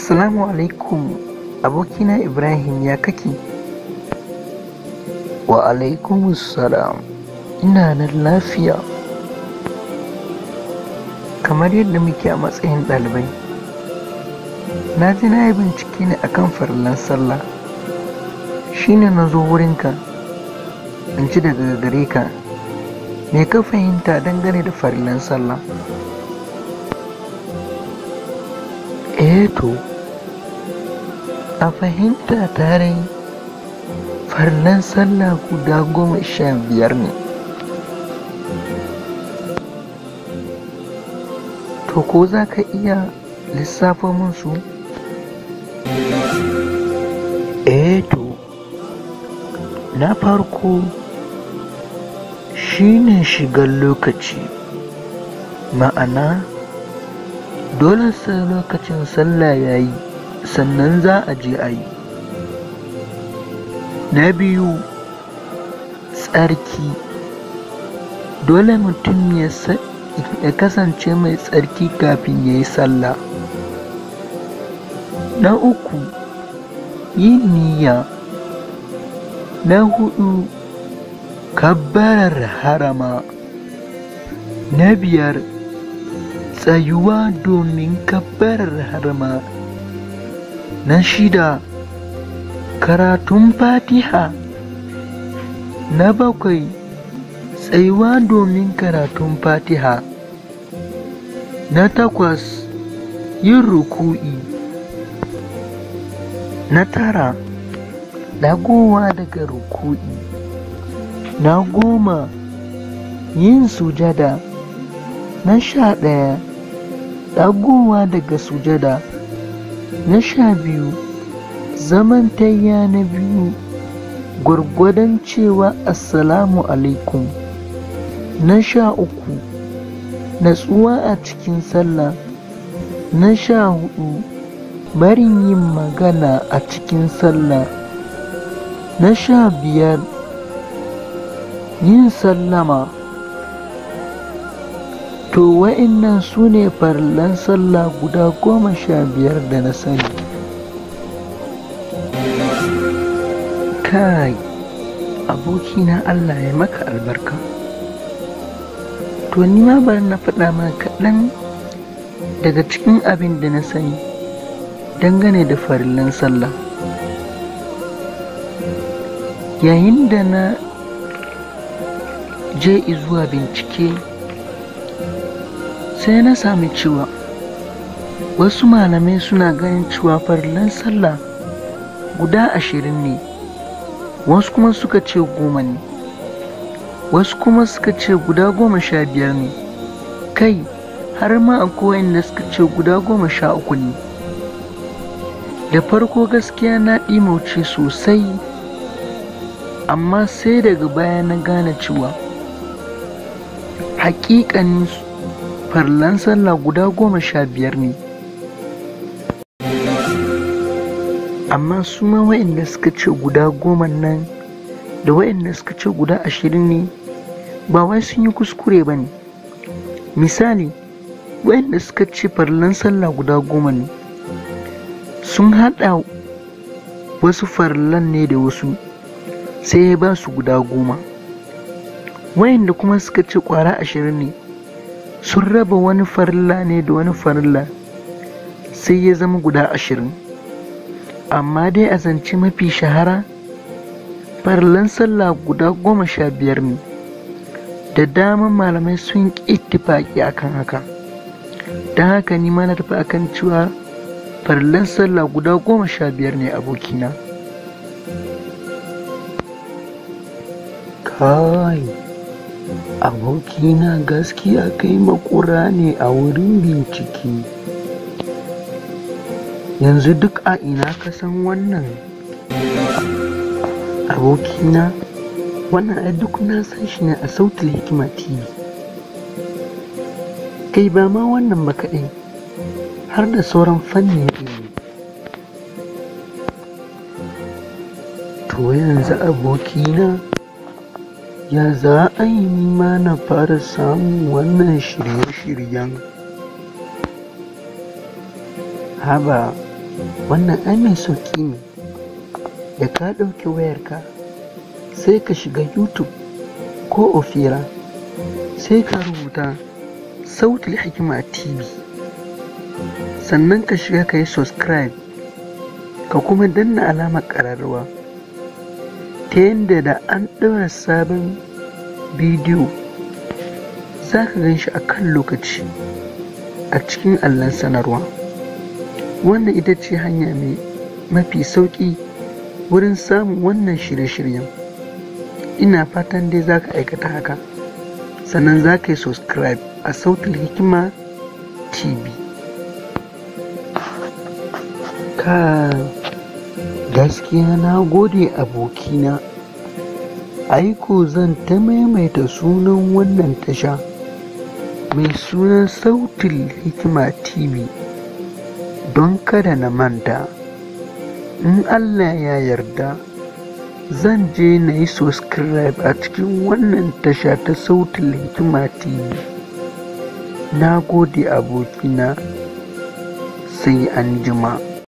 Assalamu alaikum, abokina Ibrahim, ya kake? Wa alaikumussalam, ina nan lafiya. Kamar yadda muke a matsayin ɗalibai, na ji na yi bincike ne akan farillan sallah. Shine na zo wurinka in ji daga gare ka, me ka fahimta dangane da farillan sallah? Eh to, a fahimta tare farillan sallah guda 15 ne. To ko za ka iya lissafo min su? Eh to, na farko shine shigar lokaci, ma'ana dole sai lokacin sallah ya yi sannan za a je a yi. Na biyu, tsarki. Dole mutum ya kasance mai tsarki kafin ya yi sallah. Na uku, yin niyya. Na huɗu, kabbarar harama. Na biyar, tsayuwa domin kabbarar harama. Na shida, karatun Fatiha. Na bakwai, tsayuwa domin karatun Fatiha. Na takwas, yin ruku'i. Na tara, ɗagowa daga ruku'i. Na 10, yin sujada. Na 11, ɗagowa daga sujada. Na 12, zaman tayya na biyu, gwargwadon cewa assalamu alaikum. Na 13, natsuwa a cikin sallah. Na 14, barin yin magana a cikin sallah. Na 15, yin sallama. To wa'innan su ne farillan sallah guda 15 da na sani. Kai, abokina, Allah ya maka albarka. To ni ma bari na faɗa maka kaɗan daga cikin abin da na sani dangane da farillan sallah. Yayin da na je zuwa bincike, sai na sami cewa wasu malamai suna ganin cewa farillan sallah guda 20 ne, wasu kuma suka ce 10 ne, wasu kuma suka ce guda 15 ne, kai har ma akwai wanda suka ce guda 13 ne. Da farko gaskiya na ɗimauce sosai, amma sai daga baya na gane cewa haƙiƙanin farillan sallah guda 15 ne. Amma su ma waɗanda suka ce guda 10 nan da waɗanda suka ce guda 20 ne, ba wai sun yi kuskure ba ne. Misali, waɗanda suka ce farillan sallah guda 10 ne, sun haɗa wasu farillan ne da wasu, sai ya ba su guda 10. Waɗanda kuma suka ce ƙwara 20 ne, sun raba wani farilla ne da wani farilla, sai ya zama guda 20. Amma dai a zance mafi shahara, farillan sallah guda 15 ne. Da daman malamai sun ƙi ittifaƙi akan haka. Don haka ni ma na tafi akan cewa farillan sallah guda 15 ne, abokina. Kai, abokina, gaskiya kai makura ne a wurin bincike. Yanzu duk a ina ka san wannan? Abokina, wannan ai duk na san shi ne a Sautul Hikima TV. Kai, ba ma wannan ba kaɗai, har da sauran fannin ilimi. To yanzu abokina, ya za a yi ma na fara samun wannan shirye-shiryen? Haba, Wannan ai mai sauƙi ne. Da ka ɗauki wayarka sai ka shiga YouTube ko Opera, sai ka rubuta Sautul Hikima TV. Sannan ka shiga ka yi subscribe, ka kuma danna alamar ƙararrawa ta yadda da an ɗaura sabon bidiyo za ka gan shi a kan lokaci a cikin allon sanarwa. Wannan ita ce hanya mai mafi sauƙi wurin samun wannan shirye-shiryen. Ina fatan dai za ka aikata haka, sannan za ka yi subscribe a Sautul Hikima TV. Ka gaskiya na gode, abokina. Aiko zan ta maimaita sunan wannan tasha mai sunan Sautul Hikima TV don kada na manta. In Allah ya yarda, zan je na yi subscribe a cikin wannan tasha ta Sautul Hikima TV. Na gode, abokina, sai an jima.